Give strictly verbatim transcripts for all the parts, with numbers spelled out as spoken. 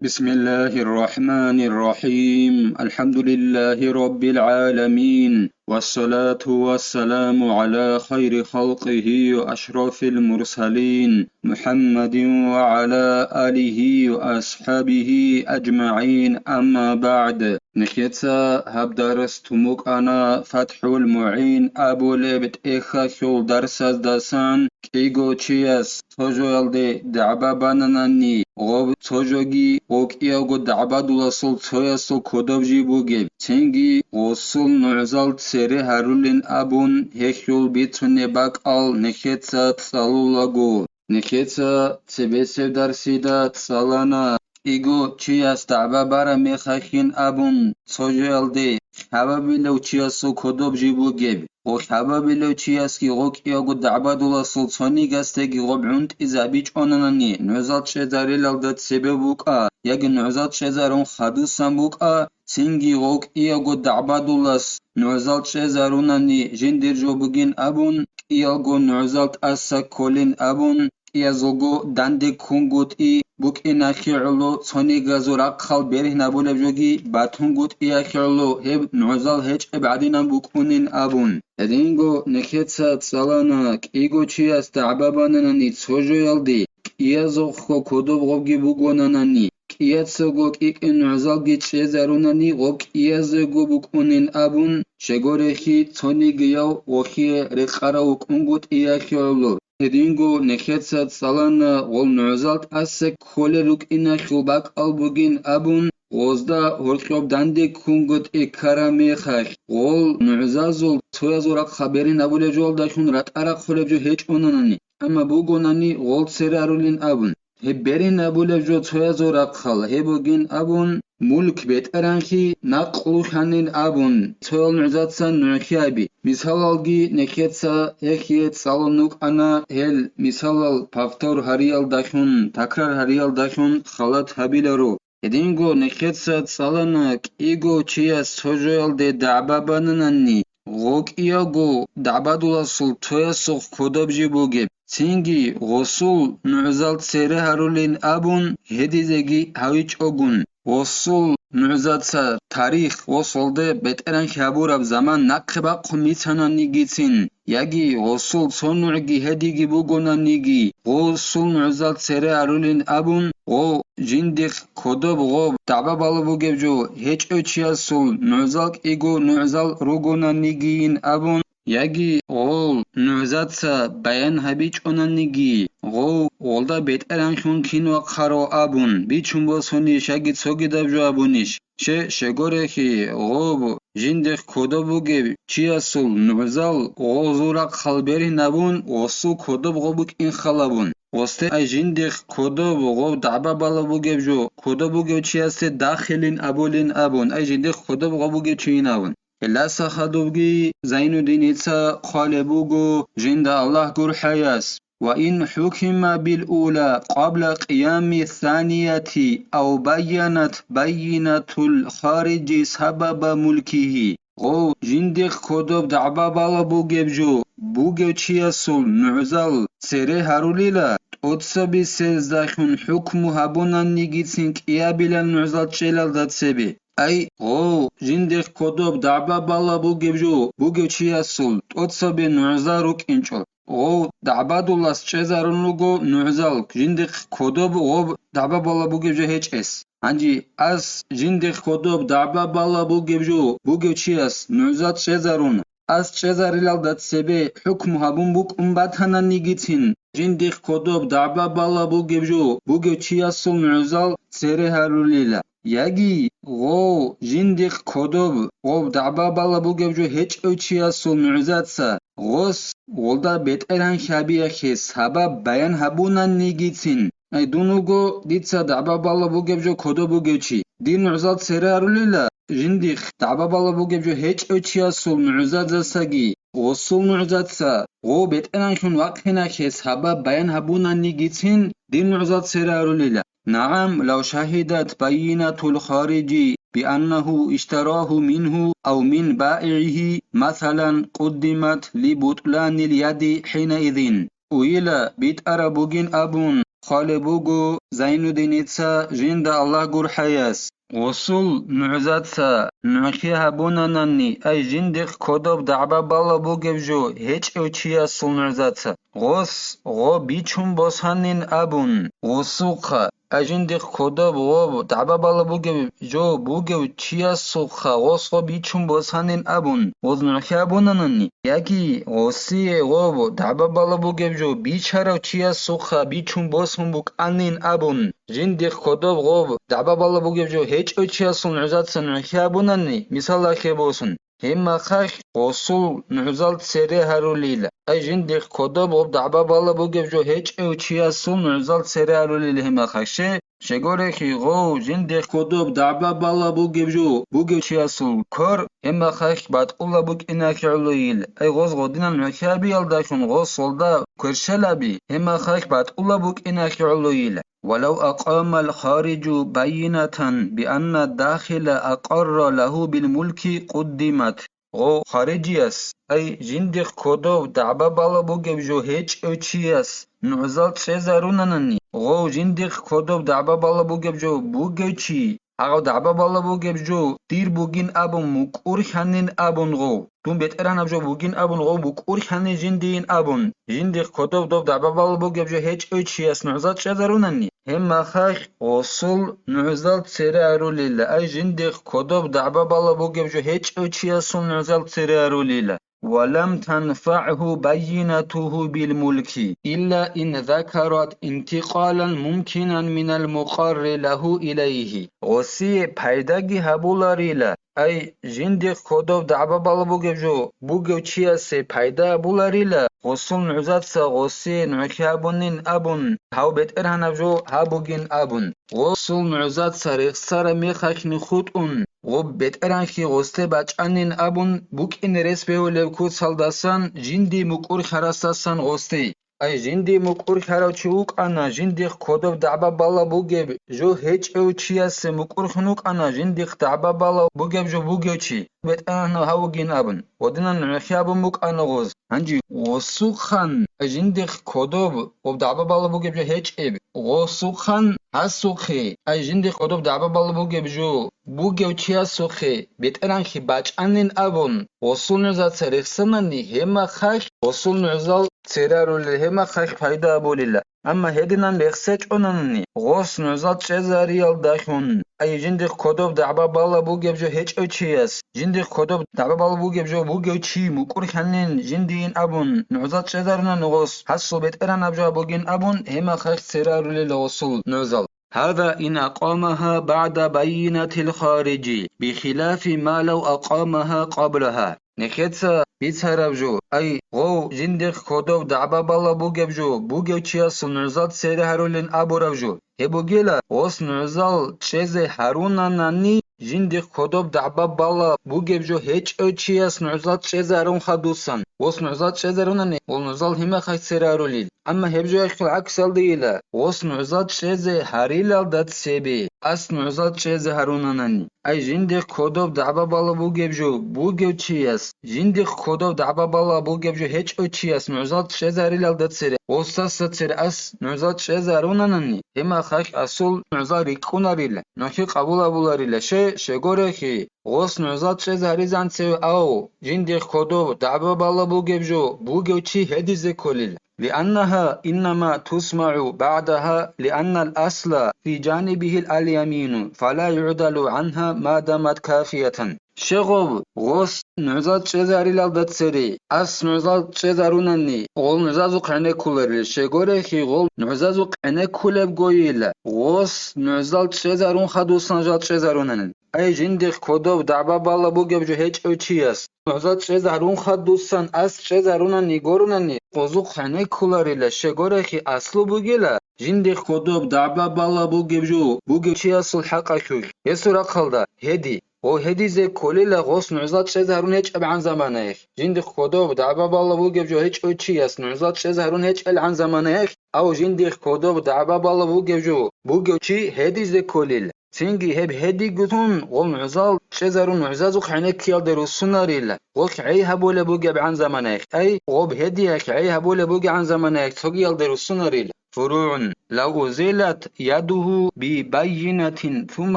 بسم الله الرحمن الرحيم. الحمد لله رب العالمين. والصلاة والسلام على خير خلقه وأشرف المرسلين محمد وعلى آله وأصحابه أجمعين. أما بعد. Нехеца гьаб дарс тумукъана ФатхӀул МугӀин абулеб тӀехьалъул дарсаздасан. КӀиго чияс цо жоялде дагӀба бананани, гъоб цо жоги гъокӀиялго дагӀбадуласул цоясул кодоб жи бугеб, цинги гъосул нугӀзал цере гьарулин абун, гьелъул бицунеб бакӀал нехеца цӀалулаго. Нехеца цебесеб дарсида цӀалана, кӀиго чияс дагӀба бараб мехалъин абун, цо жоялде хабабилев чиясул кодоб жи бугеб, гъо хабабилев чиясги гъокӀиялго дагӀбадуласул цонигасдеги гъоб гӀунтӀизабичӀонанани, нугӀзал чӀезарилалда цебе букӀа, яги нугӀзал чӀезарун хадусан букӀа, цинги гъокӀиялго дагӀбадулас нугӀзал чӀезарунани жиндир жо бугин абун, кӀиялго нугӀзал тӀаса кколин абун, кӀиязулго данде ккунгутӀи букӀиналъе гӀоло, цонигазул рахъал бергьинабулеб жоги батунгутӀиялъе гӀоло, гьеб нугӀзал гьечӀеб гӀадинан букӀунин абун. Гьединго нехеца цӀалана, кӀиго чияс дагӀба бананани цо жоялде, кӀиязухъго кодоб гъобги бугонанани, кӀияцаго кӀикӀин нугӀзалги чӀезарунани гъоб кӀиязего букӀунин абун, щегорехи цонигияв вохие рекъарав вукӀунгутӀиялъе гӀоло. Гьединго нехеца цӀалана, гъол нугӀзал тӀаса кколел рукӀиналъул бакӀал бугин абун, гъозда гьоркьоб данде ккунгутӀи ккараб мехалъ, гъол нугӀзазул цоязул рахъа бергьинабулеб жоялдалъун ратӀа рахъулеб жо гьечӀонанани, амма бугонани гъол цере гьарулин абун. Гьеб бергьинабулеб жо цоязул рахъал гьеб бугин абун, мулк бетӀеранлъи накълулъанин абун, цоял нугӀзацан нугӀлъи гьаби. Мисалалги нехеца гьехие цӀалун вукӀана, гьел мисалал повтор гьариялдалъун, такрар гьариялдалъун халат гьабиларо. Гьединго нехеца цӀалана, кӀиго чияс цо жоялде дагӀба бананани, гъокӀиялго дагӀбадуласул цоясухъ кодоб жи бугеб, цинги гъосул нугӀзал цере гьарулин абун гьедизеги гьавичӀогун, гъосул нугӀзаца тарих, гъосолде бетӀеранлъи гьабураб заман нахъе бахъун бицананигицин, яги гъосул цо нугӀги гьедиги бугонаниги, гъосул нугӀзал цере гьарулин абун, гъо жиндихъ кодоб гъоб дагӀба балеб бугеб жо гьечӀев чиясул нугӀзал кӀиго нугӀзал ругонанигийин абун, яги гъол нугӀзаца баян гьабичӀонаниги, гъов гъолда бетӀеранлъун кин вахъаро абун, бичун босунищ яги цогидаб жо абунищ? Че, щегорехи, гъоб жиндихъ кодоб бугев чиясул нугӀзал гъозул рахъал бергьинабун, гъосул кодоб гъо букӀин халабун. Гъосде ай жиндихъ кодоб гъо дагӀба балеб бугеб жо, кодоб бугев чиясде дахилин абулин абун, ай жиндихъ кодоб гъо бугев чийин абун. Гьелдаса хадубги Зайнуддиница хъвалеб буго жинда Аллагь гурхӀаяс: وإن حكم بالأولى قبل قيام الثانية أو بينت بينة الخارج سبب ملكه. Гъов жиндихъ кодоб дагӀба балеб бугеб жо, бугев чиясул нугӀзал цере гьарулила, тӀоцебесездалъун хӀукму гьабунанигицин кӀиабилан нугӀзал чӀелалда цебе. Ай, гъов жиндихъ кодоб дагӀба балеб бугеб жо, бугев чиясул тӀоцебе нугӀзал рукӀинчӀо. Гъов дагӀбадулас чӀезарун руго нугӀзал жиндихъ кодоб гъоб дагӀба балеб бугеб жо гьечӀес. Гьанже ас жиндихъ кодоб дагӀба балеб бугеб жо, бугев чияс нугӀзал чӀезарун, ас чӀезарилалда цебе хӀукму гьабун букӀун батананигицин, жиндихъ кодоб дагӀба балеб бугеб жо, бугев чиясул нугӀзал цере гьарулила. Яги гъов жиндихъ кодоб гъоб дагӀба балеб бугеб жо гьечӀев чиясул нугӀзаца гъос гъолда бетӀеран хьабиялъе сабаб баян гьабунанигицин, ай, дун вуго дица дагӀба балеб бугеб жо кодоб бугев чи, дир нугӀзал цере гьарулила, жиндихъ дагӀба балеб бугеб жо гьечӀев чиясул нугӀзазасаги, гъосул нугӀзаца гъов бетӀеранлъун вахъиналъе сабаб баян гьабунанигицин, дир нугӀзал цере гьарулила. نعم، لو شهدت بينة الخارج بأنه اشتراه منه أو من بائعه مثلا قدمت لبطلان اليد حينئذ. Уйила битӀараб бугин абун, хъвалеб буго Зайнуддиница жинда Аллагь гурхӀаяс. Гъусул нугӀзаца нугӀлъи гьабунанани, ай жиндихъ кодоб дагӀба бала бугев жо гьечӀев чиясул нугӀзаца, гъос гъо бичун босанин абун, гъусухъа, ай жиндихъ кодоб гъо дагӀба бала бугев жо бугев чиясухъа гъос гъо бичун босанин абун, гъоз нугӀлъи гьабунанани, яги гъосие гъо дагӀба бала бугев жо бичарав чиясухъа бичун босун букӀанин абун, жиндихъ кодоб гъо дагӀба бала бугев жо гьечӀев чиясул нугӀзаца нугӀлъи гьабунани, мисалалъе босун, гьеб мехалъ гъосул нугӀзал цере гьарулила. Ай жиндихъ кодоб гъоб дагӀба бала бугев жо гьечӀев чиясул нугӀзал цере гьарулила гьеб мехалъ. Щегорехи гъов жиндихъ кодоб дагӀба бала бугев жо бугев чиясул квер гьеб мехалъ батӀула букӀиналъе гӀолойил. Ай гъоз гъодинал нугӀлъи гьабиялдалъун гъос гъолда кверщел гьаби гьеб мехалъ батӀула букӀиналъе гӀолойил. ولو أقام الخارج بينة بأن الداخل أقر له بالملك قدمت. Гъов харижияс, ай жиндихъ кодоб дагӀба бала бугев жо гьечӀев чияс нугӀзал чӀезарунанани, гъов жиндихъ кодоб дагӀба бала бугев жо бугев чи, гьав дагӀба бала бугеб жо дир бугин абун мукӀурлъанин абун гъов, дун бетӀергьанаб жо бугин абун гъов букӀурлъанин жиндиин абун, жиндихъ кодоб доб дагӀба бала бугеб жо гьечӀев чияс нугӀзал чӀезарунани, гьеб мехалъ гъосул нугӀзал цере гьарулила, ай жиндихъ кодоб дагӀба бала бугеб жо гьечӀев чиясул нугӀзал цере гьарулила. ولم تنفعه بينته بالملك إلا إن ذكرت انتقالا ممكنا من المقر له إليه. Гъосие пайдаги гьабуларила, ай жиндихъ кодоб дагӀба бала бугеб жо бугев чиясе пайда гьабуларила, гъосул нугӀзаца гъосие нугӀлъи гьабунин абун, гьав бетӀергьанаб жо гьабугин абун. Гъосул нугӀзаца рехсараб мехалъни хутӀун, гъоб бетӀергьанлъи гъосде бачӀанин абун букӀине рес бегьулеб куцалдасан жиндие мукӀурлъарасдасан гъосде. Ай жиндие мукӀурлъарав чи вукӀана, жиндихъ кодоб дагӀба бала бугеб жо гьечӀев чиясе мукӀурлъун вукӀана, жиндихъ дагӀба бала бугеб жо бугев чи, бетӀергьанав гьав вугин абун, гъодинан нугӀлъи гьабун букӀана гъоз. Гьанже гъосухъан, ай жиндихъ кодоб гъоб дагӀба бала бугеб жо гьечӀеб, гъосухъан гьасухъе, ай жиндихъ кодоб дагӀба бала бугеб жо бугев чиясухъе бетӀергьанлъи бачӀанин абун, гъосул нугӀзаца рехсанани, гьеб мехалъ гъосул нугӀзал цере гьарулел, гьеб мехалъ пайда гьабулила. Амма гьединан рехсечӀонани, гъос нугӀзал чӀезариялдалъун, ай жиндихъ кодоб дагӀба бала бугеб жо гьечӀев чияс, жиндихъ кодоб дагӀба бала бугеб жо бугев чи мукӀурлъанин жиндиин абун, нугӀзал чӀезарунани гъос, гьасул бетӀергьанаб жо бугин абун, гьеб мехалъ цере гьарулела гъосул нугӀзал. هذا إن أقامها بعد بينة الخارج، بخلاف ما لو أقامها قبلها. Нехеца бицараб жо, ай, гъов жиндихъ кодоб дагӀба бала бугеб жо, бугев чиясул нугӀзал цере гьарулин абураб жо. Гьеб бугила, гъос нугӀзал чӀезе гьарунанани, жиндихъ кодоб дагӀба бала бугеб жо гьечӀев чияс нугӀзал чӀезе гьарун хадусан. Гъос нугӀзал чӀезарунани, гъол нугӀзал гьеб мехалъ цере гьарулил. Амма гьеб жоялъул гӀаксалдайила, гъос нугӀзал чӀезе гьарилалда цебе, ас нугӀзал чӀезе гьарунанани, ай жиндихъ кодоб дагӀба бала бугеб жо бугев чияс, жиндихъ кодоб дагӀба бала бугеб жо гьечӀев чияс нугӀзал чӀезе гьарилалда цере, гъосдаса цере ас нугӀзал чӀезе гьарунанани, гьеб мехалъ асул нугӀзал рикӀкӀунарила, нугӀлъи къабул гьабуларила, щай, щегорехи. Гъос нугӀзал чӀезе гьаризанцев ав, жиндихъ кодоб дагӀба бала бугеб жо бугев чи гьедизе кколил. لأنها إنما تسمع بعدها لأن الأصل في جانبه اليمين، فلا يعدل عنها ما دامت كافية. Щегъов, гъос нугӀзал чӀезе гьарилалда цере, ас нугӀзал чӀезарунани, гъол нугӀзазухъ гӀенеккуларил, щегорехи гъол нугӀзазухъ гӀенеккулебгойила, гъос нугӀзал чӀезарун хадусан жал чӀезарунанил. Ай, жиндихъ кодоб дагӀба бала бугеб жо гьечӀев чияс, нугӀзал чӀезарун хадусан ас чӀезарунани горунани, гъозухъ гӀенеккуларила, щегорехи аслу бугила, жиндихъ кодоб дагӀба бала бугеб жо бугев чиясул хӀакъалъулъ, гьесул рахъалда, гьеди, гъо гьедизе кколила гъос нугӀзал чӀезарун гьечӀебгӀан заманаялъ, жиндихъ кодоб дагӀба бала бугеб жо гьечӀев чияс нугӀзал чӀезарун гьечӀелгӀан заманаялъ, ав жиндихъ кодоб дагӀба бала бугеб жо бугев чи гьедизе кколил. Цинги гьеб гьедигутун гъол нугӀзал чӀезарун нугӀзазухъ гӀенеккиялде руссунарила, гъолъ гӀей гьабулеб бугебгӀан заманаялъ, ай, гъоб гьедиялъ гӀей гьабулеб бугебгӀан заманаялъ цогиялде руссунарила. فروع. لو أزيلت يده ببينة ثم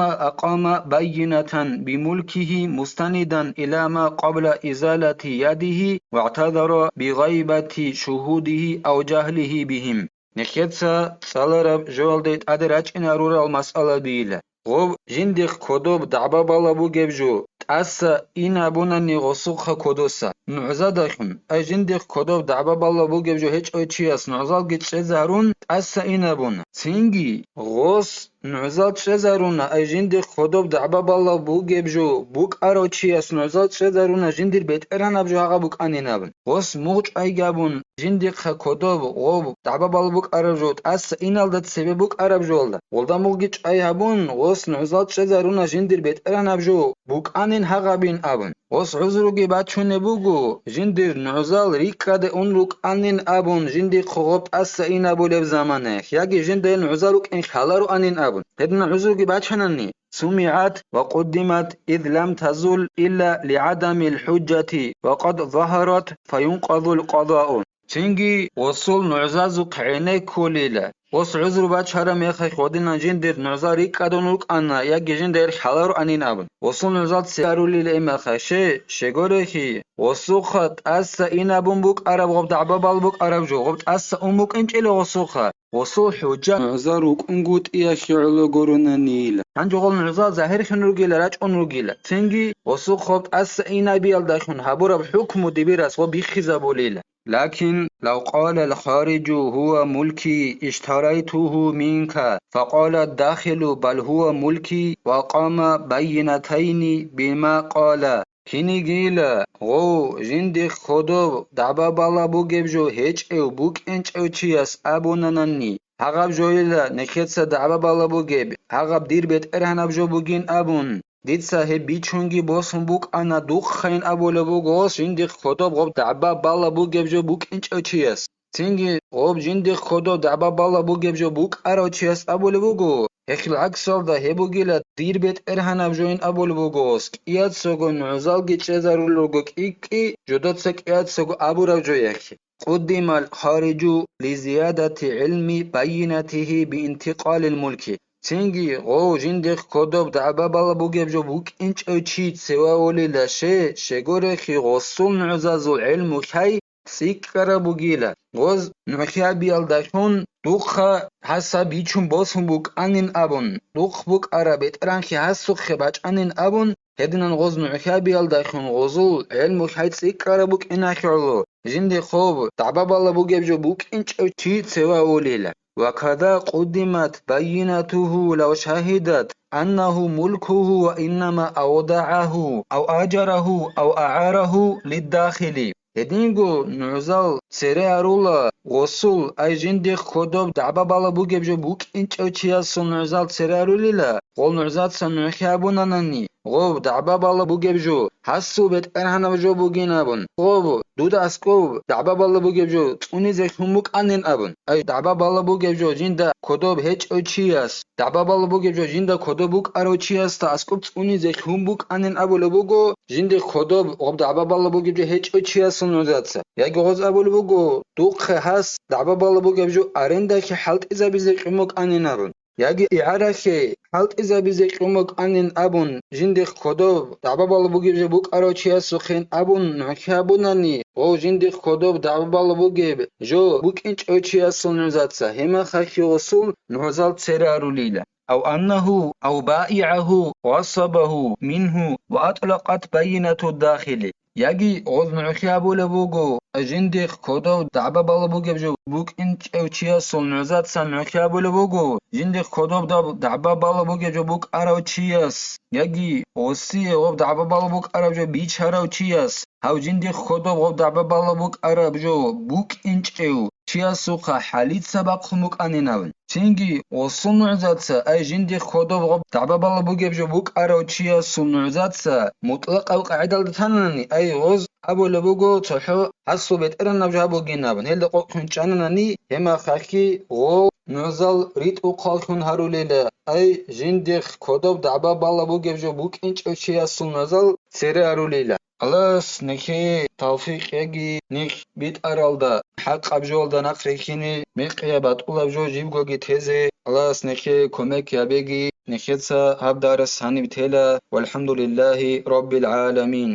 أقام بينة بملكه مستندا إلى ما قبل إزالة يده واعتذر بغيبة شهوده أو جهله بهم. Нехеца цӀалараб жоялде тӀаде рачӀинарурал масъала бийила. Гъоб жиндихъ кодоб дагӀба-бала бугеб жо тӀаса инабунани гъосухъа кодоса, нугӀзадахун, ай жиндихъ кодоб дагӀба-бала бугеб жо гьечӀев чияс нугӀзалги чӀезарун тӀаса инабуна. Цинги гъос нугӀзал чӀезаруна, ай жиндихъ кодоб дагӀба-бала бугеб жо букӀарав чияс нугӀзал чӀезаруна жиндир бетӀергьанаб жо гьагъа букӀанин абун. Гъос мугъ чӀвай гьабун, жиндихъа кодоб гъоб дагӀба-бала букӀараб жо тӀаса иналда цебе букӀараб жоялда, гъолда мугъги чӀвай гьабун, гъос нугӀзал чӀезаруна жиндир бетӀергьанаб жо букӀанин гьагъабин абун. Гъос гӀузруги бачунеб буго, жиндир нугӀзал рикӀкӀаде ун рукӀанин абун, жиндихъ гъоб тӀаса инабулеб замана, яги жинда гьел нугӀзал рукӀин хьалароанин абун. Гьедина гӀузруги бачанани, سمعت وقدمت إذ لم تزل إلا لعدم الحجة وقد ظهرت فينقض القضاء. Цинги гъосул нугӀзазухъ гӀенеккулила. Гъос гӀузру бачараб мехалъ гъодинан жиндир нугӀзал рикӀкӀадун рукӀана яги жинда гьел хьалароанин абун. Гъосул нугӀзал церарулила имахъа, ще, щегорехи, гъосухъа тӀаса инабун букӀараб гъоб дагӀба-бала букӀараб жо, гъоб тӀаса ун букӀинчӀила гъосухъа. Гъосул хӀужа нугӀзал рукӀунгутӀиялъе гӀоло гуронанила. Гьанже гъол нугӀзал загьирлъун ругила, рачӀун ругила. Цинги гъосул хоб тӀаса инабиялдалъун гьабураб хӀукму дибирас гъо биххизабулила. لكن لو قال الخارج هو ملكي اشتريته منك، فقال الداخل بل هو ملكي وقام بينتين بما قال. Кинигийила гъов жиндихъ кодоб дагӀба-бала бугеб жо гьечӀев букӀинчӀев чияс абунанани, гьагъаб жойила нехеца дагӀба-бала бугеб, гьагъаб дир бетӀергьанаб жо бугин абун, дица гьеб бичунги босун букӀана духъайин абулеб буго, жиндихъ кодоб гъоб дагӀба-бала бугеб жо букӀинчӀев чияс. Цинги гъоб жиндихъ кодоб дагӀба-бала бугеб жо букӀарав чияс абулеб буго, гьехил гӀаксалда гьеб бугила дир бетӀергьанаб жоин абулеб буго, кӀияцаго нугӀзалги чӀезарулел руго кӀи-кӀи, жодоца кӀияцаго абураб жо яхъе. قدم الخارج لزيادة علم بينته بانتقال الملك. Цинги гъов жиндихъ кодоб дагӀба-бала бугеб жо букӀинчӀев чи цевавулила ще, щегорехи гъосул нугӀзазул гӀелму хай цӀикӀкӀараб бугила, гъоз нухӀиабиялдалъун духъа гьаса бичун босун букӀанин абун, духъ букӀараб бетӀергьанлъи гьасухъе бачӀанин абун, гьединан гъоз нухӀиабиялдалъун гъозул гӀелму хай цӀикӀкӀараб букӀиналъе гӀоло, жинде хоб дагӀба-бала бугеб жо букӀинчӀев чи цевавулила. وكذا قدمت بينته لو شهدت أنه ملكه وإنما أودعه أو أجره أو أعاره للداخل. Гьединго нугӀзал цере арула гъосул, ай жиндихъ кодоб дагӀба-бала бугеб жо букӀинчӀев чиясул нугӀзал цере арулила, гъол нугӀзаца нухӀи абунанани, гъоб дагӀба-бала бугеб жо гьасул бетӀергьанаб жо бугин абун, гъоб дуда аскӀоб дагӀба-бала бугеб жо цӀунизе лъун букӀанин абун, ай дагӀба-бала бугеб жо жинда кодоб гьечӀев чияс, дагӀба-бала бугеб жо жинда кодоб букӀарав чиясда аскӀоб цӀунизе лъун букӀанин абулеб буго, жиндихъ кодоб гъоб дагӀба-бала бугеб жо гьечӀев чиясул нугӀзаца. Яги гъоз абулеб буго, духъе гьас дагӀба-бала бугеб жо арендахъе хӀалтӀизабизе кьун букӀанин абун. Яги игӀарахъе хӀалтӀизабизе кьун букӀанин абун, жиндихъ кодоб дагӀба-бала бугеб жо букӀарав чиясухъин абун нухӀи абунани, гъов жиндихъ кодоб дагӀба-бала бугеб жо букӀинчӀев чиясул нугӀзаца гьемахъахъе гъосул нугӀзал цере арулила. أو أنه أو بائعه غصبه منه وأطلقت بينة الداخل. Яги гъоз нухӀи абулеб буго, жиндихъ кодоб дагӀба-бала бугеб жо букӀинчӀев чиясул нугӀзаца нухӀи абулеб буго, жиндихъ кодоб дагӀба-бала бугеб жо букӀарав чияс, яги гъосие гъоб дагӀба-бала букӀараб жо бичарав чияс, гьав жиндихъ кодоб гъоб дагӀба-бала букӀараб жо букӀинчӀев чиясухъа хӀалица бахъун букӀанин абун. Цинги гъосул нугӀзаца, ай жиндихъ кодоб гъоб дагӀба-бала бугеб жо букӀарав чиясул нугӀзаца мутӀлакъаб къагӀидалда танани, ай гъоз абулеб буго цохӀо гьасул бетӀергьанаб жо гьабугин абун, гьелда къокъ хӀунчӀананани, гьемахъахъе гъо нугӀзал ритӀухъаллъун гьарулела, ай жиндихъ кодоб дагӀба-бала бугеб жо букӀинчӀев чиясул нугӀзал цере арулела. Аллагьас нехее тавфикъ яги ниж битӀаралда. хӀакъаб жоялда нахърихьине, мекъияб батӀулаб жо жибгоги тезе, Аллагьас нехее кумек гьабеги, нехеца гьаб дарас гьаниб тела, валхӀамдулиллагьи раббил гӀаламин.